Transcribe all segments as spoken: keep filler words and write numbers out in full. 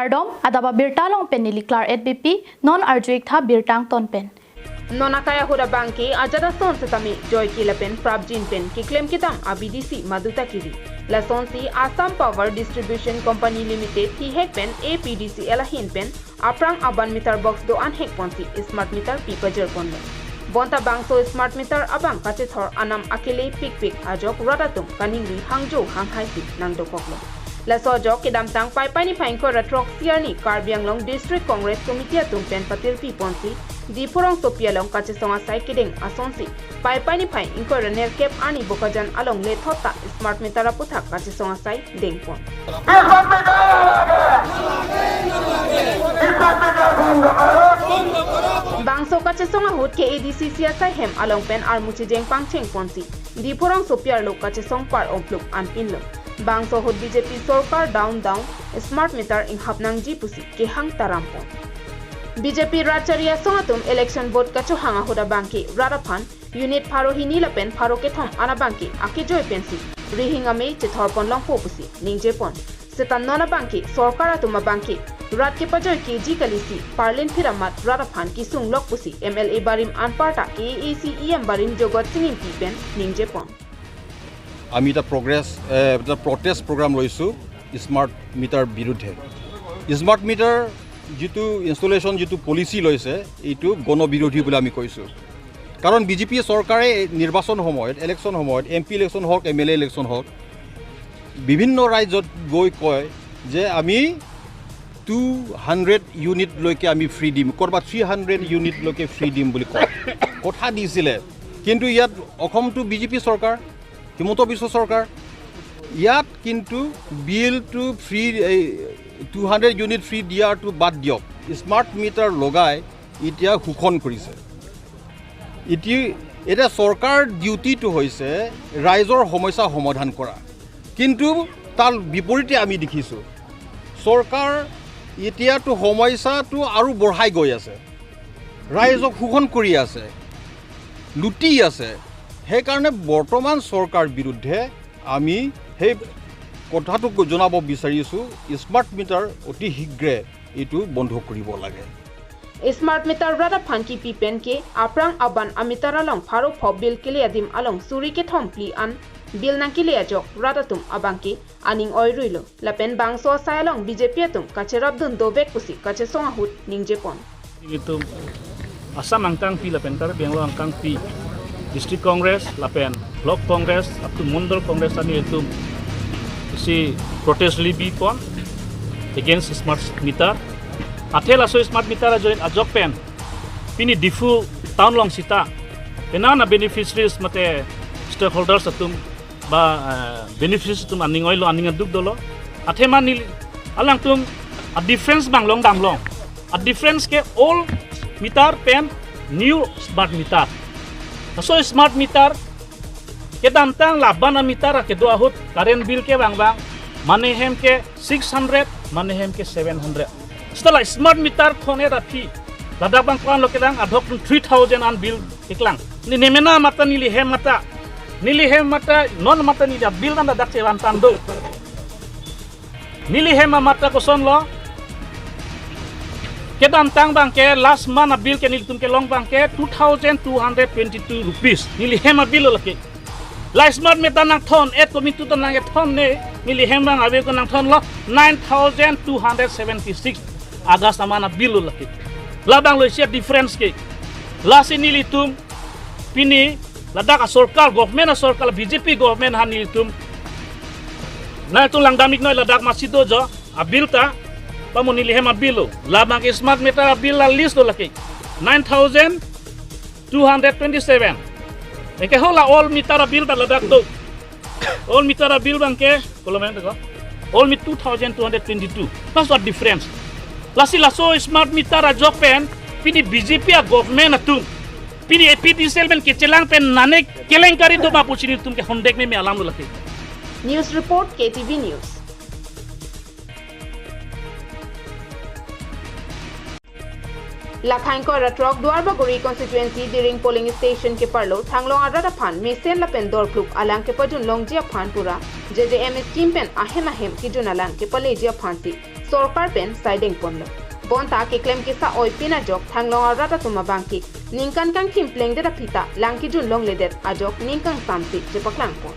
Kardom, adap abirta along pen neli Klar et B P, non arju-ik tha birta angton pen. Non akai ahut abangke ajat ason setame joike lapen prapjin pen keklem kedam a-B D C maduta kiri. Lasonsi Assam Power Distribution Company Limited thihek pen A P D C L ahin pen aphrang aban meter box do-an hek ponsi smart meter pi pajir ponlo. Bonta bangso smart meter abang kachethor anam akele pikpik ajok rat atum kaningri hangjo hanghaisi nangdokoklo. Laso ajok kedamtang Paipai niphai ingkoi ra throk-isi arni Karbi Anglong District Congress Committee atum pen patirpi ponsi Diphu rongsopi along kachesong asai kedeng asonsi Paipai niphai ingkoi ra nerkep arni Bokajan along lethot ta smart meter aputhak kachesong asai dengpon. Bangso kachesong ahut K A D C C asai hem along pen armu chejeng pangcheng ponsi Diphu rongsopi arlo kachesong par-ongpluk anpinlo. Bangso ahut B J P sorkar down down, smart meter inghap nangji pusi kehang tarampon. B J P rat chari asong atum election vote kachohang ahut abangke rat aphan unit pharo hini lapen pharo kethom an abangke akejoi pensi rihing amei chethorpon longpo pusi ningjepon. Seta non abangke sorkar atum abangke rat kepajoi keji kalisi parlin phiramat rat aphan kesung lok pusi M L A barim anparta K A A C E M barim Jogot Sing Ingti pen ningjepon. আমি এটা প্ৰগ্ৰেছ এটা protest programme লৈছোঁ smart meter বিৰুদ্ধে। Smart meter যিটো ইনষ্টলেশ্যন যিটো পলিচি লৈছে এইটো গণবিৰোধী বুলি আমি কৈছোঁ। কাৰণ বি জে পি চৰকাৰে নিৰ্বাচন সময়ত, ইলেকশ্যন সময়ত, এম পি ইলেকশ্যন হওক, এম এল এ ইলেকশ্যন হওক, বিভিন্ন ৰাজ্যত গৈ কয় যে আমি টু হাণ্ড্ৰেড ইউনিটলৈকে আমি ফ্ৰী দিম, ক'ৰবাত থ্ৰী হাণ্ড্ৰেড ইউনিটলৈকে ফ্ৰী দিম বুলি কয়, কথা দিছিলে। কিন্তু ইয়াত অসমটো বি জে পি চৰকাৰ, হিমন্ত বিশ্ব চৰকাৰ, ইয়াত কিন্তু বিলটো ফ্ৰী, এই টু হাণ্ড্ৰেড ইউনিট ফ্ৰী দিয়াৰটো বাদ দিয়ক, স্মাৰ্ট মিটাৰ লগাই এতিয়া শোষণ কৰিছে। এটি এতিয়া চৰকাৰ ডিউটিটো হৈছে ৰাইজৰ সমস্যা সমাধান কৰা, কিন্তু তাৰ বিপৰীতে আমি দেখিছোঁ চৰকাৰ এতিয়াতো সমস্যাটো আৰু বঢ়াই গৈ আছে, ৰাইজক শোষণ কৰি আছে, লুটি আছে। সেইকাৰণে বৰ্তমান চৰকাৰ বিৰুদ্ধে আমি সেই কথাটো জনাব বিচাৰিছোঁ, স্মাৰ্ট মিটাৰ অতি শীঘ্ৰে এইটো বন্ধ কৰিব লাগে। Smart meter rat aphan kipi penke aphrang aban ameter along pharo pho bill kele adim along suri kethom phli an bill nangkele ajok rat atum abangke aning oiruilo. Lapen bangso asai along B J P atum kacherapdun dovek pusi kachesong ahut ningjepon. Ilitum Assam angkangpi lapen Karbi Anglong angkangpi District Congress lapen Block Congress up to Mondol Congress ani ilitum isi protest rally bipon against smart meter. Athe laso smart meter ajoin ajok pen pini Diphu town along sita penang a beneficiaries mate stakeholders atum ba eh, beneficiaries atum aning oilo, aning aduk dolo. Athema neli alangtum a difference bang long damlong. A difference ke old meter pen new smart meter. So smart meter kedamtang laban ameter kedo ahut current bill ke bang bang, mane hem ke six hundred, mane hem ke seven hundred. Seta la smart meter thon-et aphi ladak bang ko-an lo kelang adhok three thousand an bill keklang. Neli nemena mata, neli hem mata, neli hem mata, non mata neli bill an ladak chevan tando. Neli hem mata kosonlo, kedamtang bangke last month a bill ke nelitum kelong bangke two thousand two hundred twenty-two rupees. Neli hem a bill lo lake. La smart meter nangthon-et komitu to nangkethon ne, neli hem bang ave ko nangthonlo nine thousand two hundred seventy-six August aman a bill lo lake. Labang lo isi a difference ke. Lasi nelitum pini ladak a sorkar, government a sorkar, B J P government ha nelitum nangtum langdam-iknoi ladak masi do jo a bill ta, pamo neli hem a bill lo. Labang ke smart meter a bill la list lo lake. Nine thousand two hundred twenty-seven. Eke ho la old meter a bill ta ladak do. Old meter a bill bangke, kolomen ko. Old meter two thousand two hundred twenty-two. That's what difference. Lasi laso smart meter ajok pen pini B J P a government atum, pini A P D C L pen kechelang pen nane kelengkari do ma pusi nelitum ke hondek me me alam lo lake. News report, K T V News. Lakhang kora throk Duarbagori constituency Diring polling station keparlo thanglong arat aphan mesen lapen dorpluk alang kepajun longji aphan pura J J M scheme pen ahem ahem kejun alang kepaleji aphansi sorkar pen saideng ponlo. Bonta keklem kesa-oi pin ajok thanglong arat atum abangke ningkan kangthim plengdet aphi ta lang kejun longledet ajok ning kangsamsi chepaklang pon.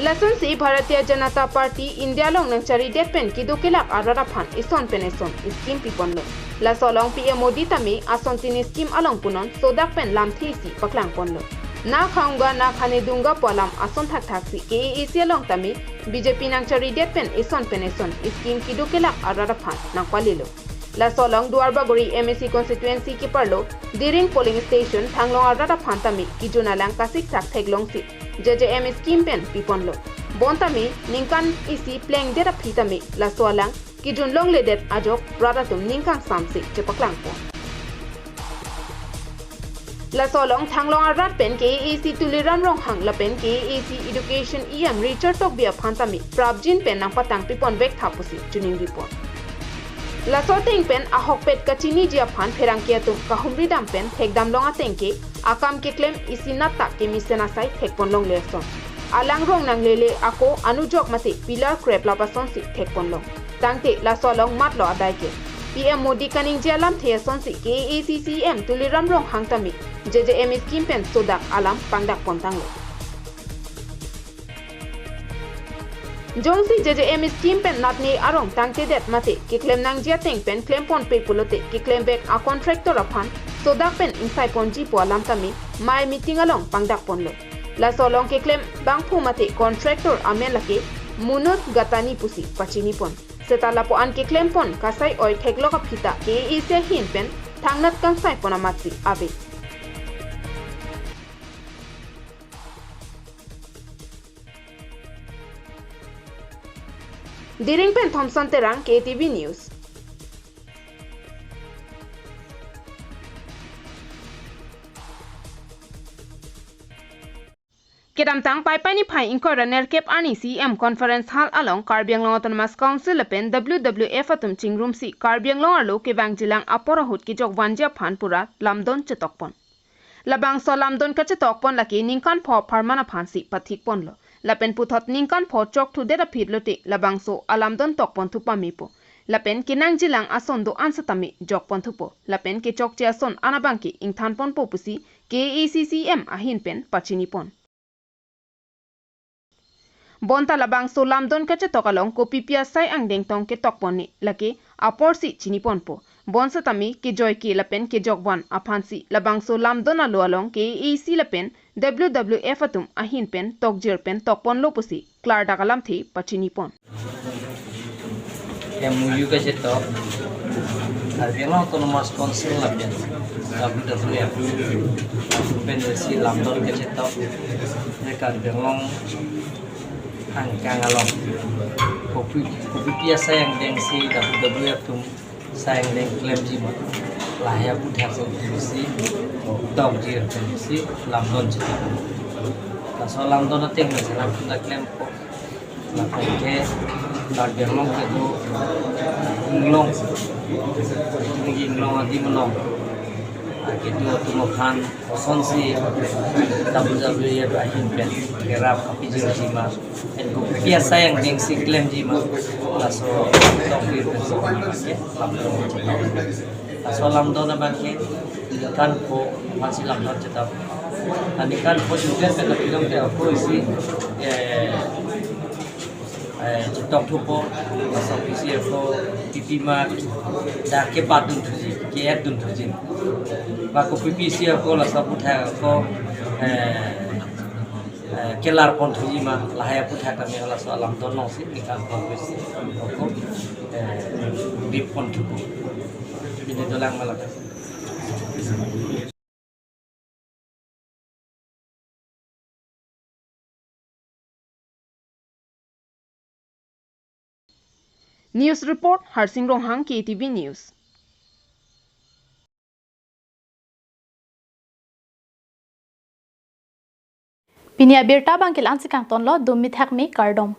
Lasonsi Bharatiya Janata Party India along nangcharidet pen kedo kelak arat aphan eson pen eson scheme piponlo. Laso along P M Modi tame ason tini scheme along punon sodak pen lamthe isi paklang ponlo. Na khaunga na khane dunga pu alam ason thakthak si K A A C along tame B J P nangcharidet pen eson pen eson scheme kedo kelak arat aphan nangpalelo. Laso along Duarbagori M A C constituency keparlo Diring polling station thanglong arat aphan tame kejun alang kasik sak theklongsi J J M scheme pen piponlo. Bonta me ningkan isi plengdet aphi tame laso alang kejun longledet ajok rat atum ning kangsamsi chepaklang pon. Laso along thanglong arat pen K A A C Tuliram Ronghang lapen K A A C Education E M Richard Tokbi aphan tame prapjin pen nangpatang pipon vek tha pusi choningri pon. Laso ateng pen ahokpet kachiniji aphan pherangke atum kahumri dam pen thekdam long ateng ke akam keklem isi nat ta kemesen asai thekpon longle ason. Alang rong nanglele ako anujok mate pillar krep lapuson si thekpon long. Tangte laso along matlo adai ke. P M Modi kaningje alamthe asonsi K A A C C E M Tuliram Ronghang tame J J M scheme pen sodak alam pangdak pon tanglo. Jongsi J J M scheme pen natne arong tangtedet mate keklem nangji ateng pen klem ponpe pulote keklem vek a contractor aphan sodak pen ingsai ponji pu alam tame mei meeting along pangdak ponlo. Laso along keklem bangphu mate contractor amen lake Munus Gatani pusi pachini pon. Seta lapuan keklem pon kasai-oi theklok aphi ta K A A C ahin pen thangnat kangsai pon amatsi ave. Diring pen Thompson Terang, K T V News. Kedamtang Paipai niphai ingkoi ra nerkep arni C E M Conference Hall along Karbi Anglong Autonomous Council lapen W W F atum chingrumsi Karbi Anglong arlo kevangjilang apor ahut kejok vanji aphan pura lamdon chetok pon. Labangso lamdon kachetok pon lake ningkan pho apharman aphansi pathik ponlo. Lapen puthot ningkan pho chok thudet aphi lote labangso alamdon tok pon thu pame po. Lapen kenangjilang ason do-an setame jok pon thupo. Lapen kechokche ason an abangke ingthan ponpo pusi K A A C C E M ahin pen pachini pon. Bonta labangso lamdon kachetok along kopipi asai angdeng tong ketok pon ne lake aporsi chini ponpo. Bonsetame kejoi ke lapen kejok van aphansi labangso lamdon alo along K A A C lapen W W F atum ahin pen tokjir pen tok ponlo pusi klardak alamthe pachini pon. M O U kachetok, Karbi Anglong Autonomous Council lapen W W F pen isi lamdon kachetok, ne Karbi Anglong angkang along kopi, kopipi asai angdeng si W W F atum asai angdeng klemji ma, lahai aphuthak si tokjir pensi lamdon chetok. Laso lamdon ateng pensi lamdon ta klempo. Lapen ke dak Karbi Anglong kedo inglong, inglong adim along kedo atum aphan kosonsi W W F ahin pen kerap kapijirji ma, pen kopipi asai angdeng si klemji ma, laso tokjir pensi ke lamdon chetok. Laso lamdon abangke ningkan pho aphansi lamdon chetok. Ningkan pho chudet pen apilong te ako isi, eh, eh, chetok thupo, laso pisi ako pipi ma dak kebat dun thuji, ke-et dun thuji. Ba kopipi si ako laso aphuthak ako, eh, eh, kelar pon thuji ma, lahai aphuthak kami laso alamdon alongsi ningkan pho pisi ako, eh, bip pon thupo. Pini dolang malak. News report, Harsing Ronghang, K T V News. Pini abirta abangke la-ansi kangtonlo, dumi thakmi kardom.